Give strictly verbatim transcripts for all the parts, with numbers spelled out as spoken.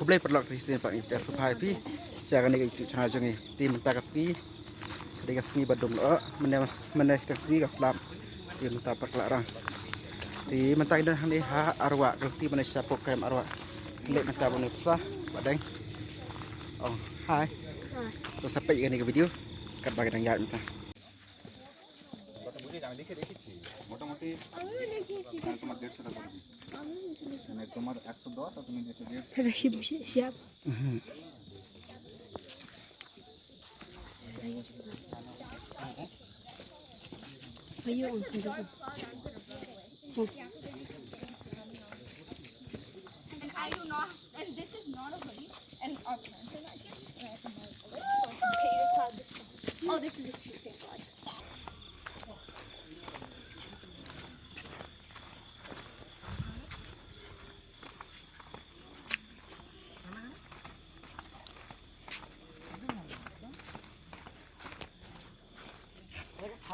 Khublei paralok sa shisien pat ngi pdiang sngewbha ïa phi sha kane ka YouTube channel jong ngi. Te mynta ka sngi ka dei ka sngi ba dum lyoh, mynne mynne shiteng sngi ka slap. Te mynta pat ka la rang. Te mynta ngi don hangne ha Arwah, ka lynti ba na shapoh krem Arwah. Leit mynta ba na psa ba deng. Oh, hi. To sa peit ïa kane ka video katba ka dang ïaid mynta. মোটামুটি তোমার দেড়শো টাকা পড়বে। মানে তোমার একশো দশ আর তুমি দেড়শো, দেড়শো। Siap. Mhm. Ayo, And I do not, and this is not a hoodie, and our pants are not here, and I have to move a little so I can pay the card this time. Oh, this is a cheap, thank God.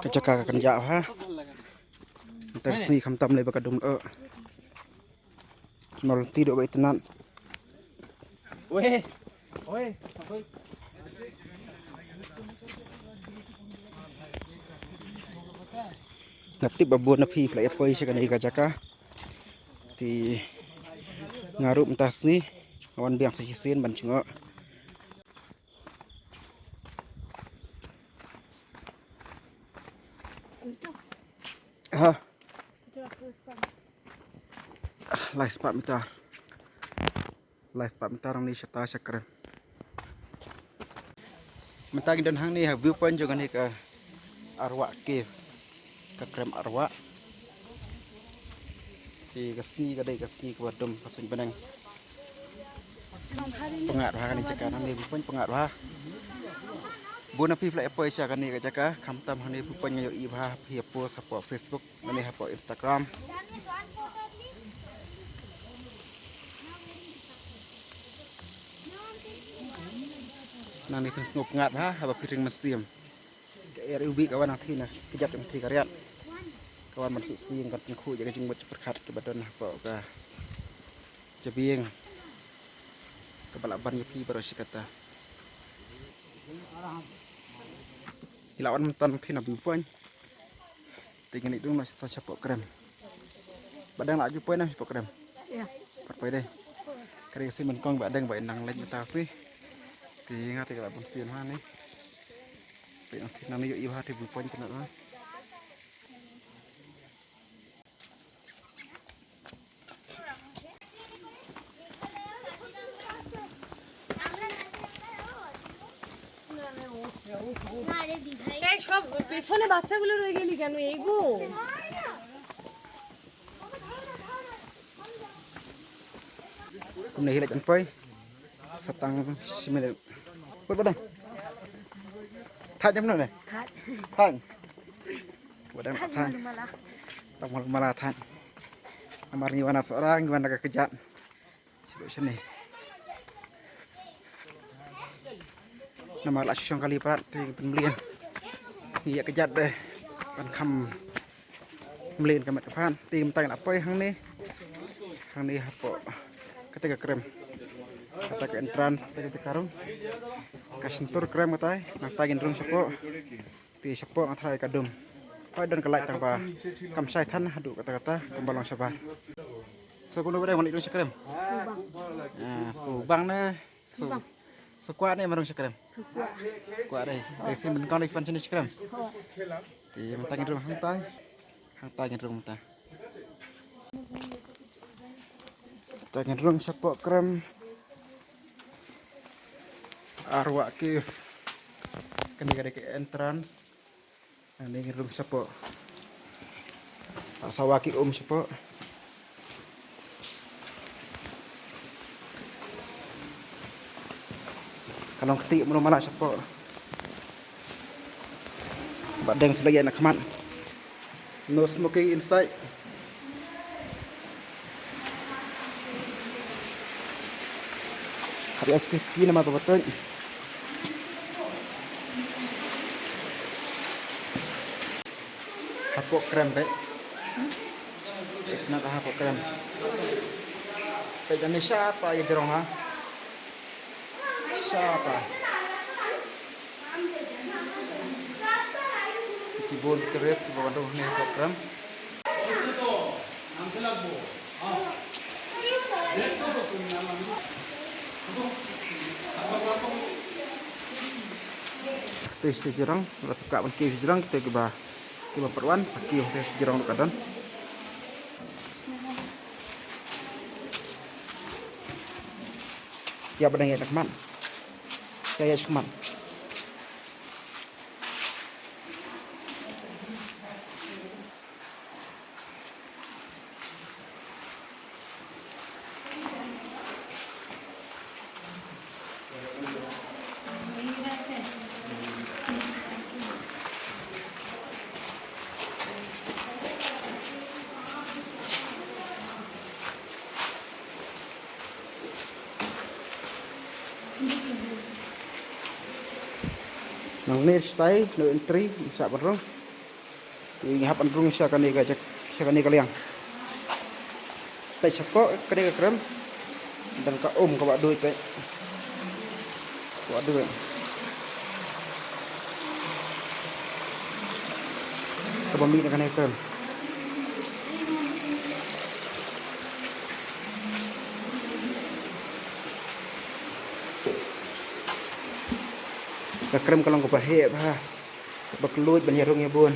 Ka jaka ka kynjah bha. Mynta ka sngi khamtam lei ba ka dum lyoh. Nol ti do ba itynnad. Weh. Oi. Nga tip ba bun na phi phi la ïa poi sha kane ka jaka. Te nga ruh mynta sngi nga wan biang sa shisien ban jngoh. Ha. Lai spah meter. Lai spah meter hangne shata sha krem. Mynta ngi don hangne ha view point jong kane ka Arwah Cave. Ka krem Arwah. Te ka sngi ka dei ka sngi kaba dum ka suiñ bneng. Pyngngad bha kane jaka, hangne view point pyngngad bha. Bun na phi phi la ïa poi sha kane ka jaka, khamtam hangne view point nga ïohi bha phi ïa post hapoh Facebook. Nane hapoh Instagram. Nangne phin sngewpyngngad bha haba phi ring mynsiem. Ka er iwbih ka wan hangthie na kjat hangthie ka riat. Ka wan ban suk sing kan pynkhuid ïa ka jingmut jingpyrkhat kiba don hapoh ka jabieng kaba lah ban ïa phi baroh shi katta. Ki la wan mynta hangthie na view point. Te ngin ïa dung noh sa shapoh krem. Ba dang la ju poi na shapoh krem. Ïa. Pat poi dei. Ka dei ka sien nyngkong ba dang ba nang leit mynta shi. Te nga te ka la bun sien ha ne. Te nang te nang ïohi bha te view point te na ha. এই সব পেছনে বাচ্চাগুলো রয়ে গেলি কেন? এইগো। Kumne hi leit ban poi. Sa tang shi minit. Poi ba dang. Thait ne mano ne? Thait. Thait. Ba dang thait. Thait mala. Tang mala mala thait. Namar ngi wan na Sohra, ngi wan na ka kjat. Shu shane. Namar la shu shong kali palat te pynmlien. Ngi ïa kjat de. Ban kham mlien ka met ka phan. Te mynta ngin ïa poi hangne. Hangne hapoh. Kata ka krem. Kata ka entrance, kata ka jaka rung. Ka shyntur krem kata. Nangta ngin rung shapoh. Te shapoh nga tharai ka dum. Poi don ka light tang ba kam shai than haduh kata kata kam ba long shabar. So kumno ba dei, wan leit rung sha krem? Subang. Ah, Subang ne? Su- Subang. Sukwah ne marung sha krem? Sukwah. Sukwah dei. Dei sim ben kong dei fan shane sha krem. Ho. Te mynta ngin rung hangtai. Hangtai ngin rung mynta. Te ngin rung shapoh krem. Arwah ki. Kane ka dei ka entrance. Kane ngin rung shapoh. Sawa ki um shapoh. Ka long kti mano mala shapoh. Ba deng shu leit ïa na khmat. No smoking inside. Hap ïa ski ski namar ba pateng. Hapoh krem peit. Peit na ka hapoh krem. Peit kane sha pa ïa jrong ha. Shata. Ki bun ki res ki ba wan rung ne ka krem. Te te jirang, la ka ban ki jirang kita ki ba ki ba perwan saki te jirang ka dan. Ya ba dang ya tak man. Ya ya shikman. Nang ne stai no entry sa barong. Ngi hap ban rung sha kane ka jaka, sha kane ka liang. Peit sha ko kane ka krem. Dan ka um ka ba dui peit. Ka ba dui. Ka ba mih na kane ka krem. Ka krem ka long ka ba heh bha. Ba kylluid ban ïarung ïa bun.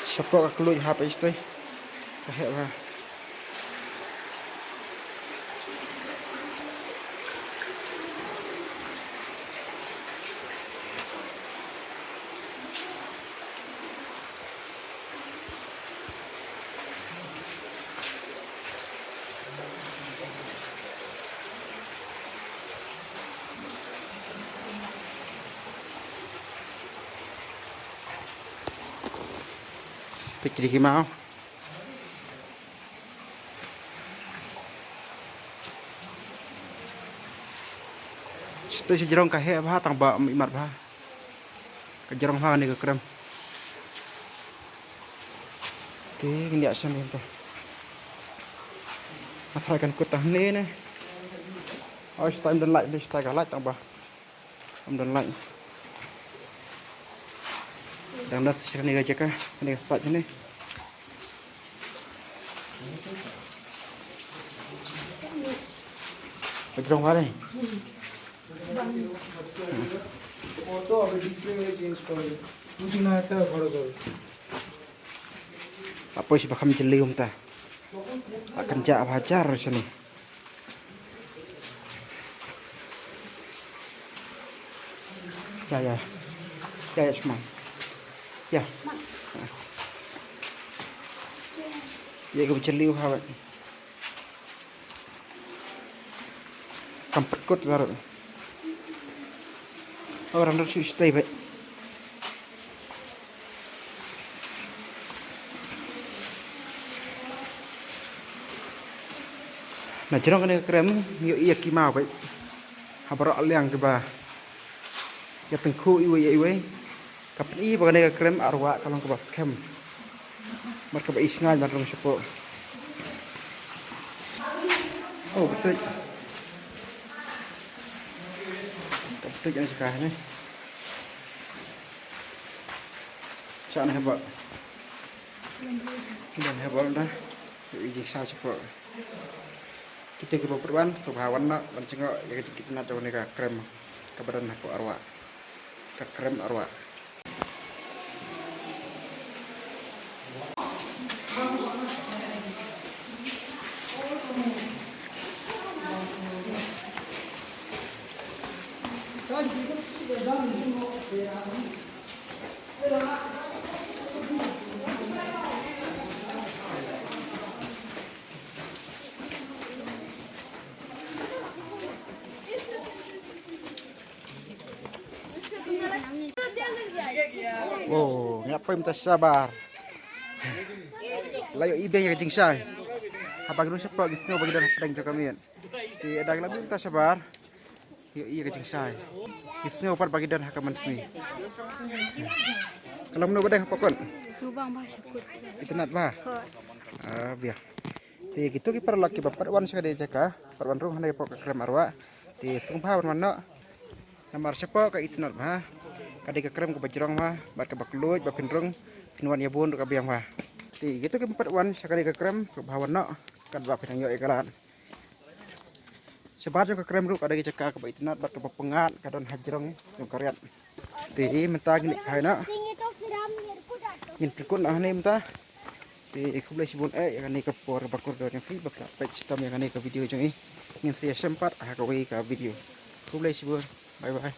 Shapoh ka kylluid hap ïa shatei. Ka heh bha. Peit ki maw. Shatei shi jrong ka heh bha tang ba ym imat bha. Ka jrong bha kane ka krem. Te ngin ïa shane to. Nga tharai kan kut tang ne ne. Oi, shatai ym don light, shatai ka light tang ba. Ym don light. Dang don sa kane ka jaka, kane ka side ne. Ka jrong bha ne. Auto হবে, display চেঞ্জ করে। দুই তিন হাজার টাকা খরচ হবে। Tapos ba kham jylliew mynta. Akan ja ba hajar shane. Ya ya. Ya ya shman. Ya. Ya ka ba jylliew ha ba. Kam pynkut lar. Ora nang shu stay bha. Na jrong kane ka krem ngi ïohi ïa ki maw bha. Ha baroh liang kiba ïa tyngkhuh iwei ïa iwei. Ka pyni ba kane ka krem arwah ka long kaba skhem. Mar kaba i sngewbha ban rung shapoh. Oh, betul. Betul kan sekarang ni. Cak ni hebat. Dan hebat dah. I jingshah shapoh. Kita kiba pyrwan sngewbha wan noh ban jngoh ïa ka jingkit jnat jong kane ka krem kaba don hapoh arwah. Ka krem arwah. Oh, ngi ap mynta shabar. La ïohi bha ïa ka jingshai. Haba ki rung shapoh ki sngew ba ki don hapdeng jong ka miet. Te lada ki la mih mynta shabar, ïohi ïa ka jingshai. Ki sngew pat ba ki don ha ka mynsngi. Ka long mano ba dang hapoh kot? Sngewbha ba sha kot. Itynnad bha. Ah, biang. Te kito ki paralok kiba pat wan sha kane ka jaka, pat wan rung hangne hapoh ka krem arwah. Te sngewbha wan wan noh. Namar shapoh ka itynnad bha. Ka dei ka krem kaba jrong bha, bad kaba kylluid, ba phin rung, phin wan ïa bun ruh ka biang bha. Te kito kiba pat wan sha kane ka krem, sngewbha wan noh, katba phin nang ïoh ïa ka lad. Shabar jong ka krem ruh ka dei ka jaka kaba itynnad bad kaba pyngngad, ka don hajrong jong ka riat. Te mynta ngin leit phai noh. Ngin pynkut noh hangne mynta. Te khublei shibun eh ïa kane ka por ba kordor jong phi ba phi la peit shitom ïa kane ka video jong i. Ngin sa ïashem pat ha kawei ka video. Khublei shibun. Bye bye.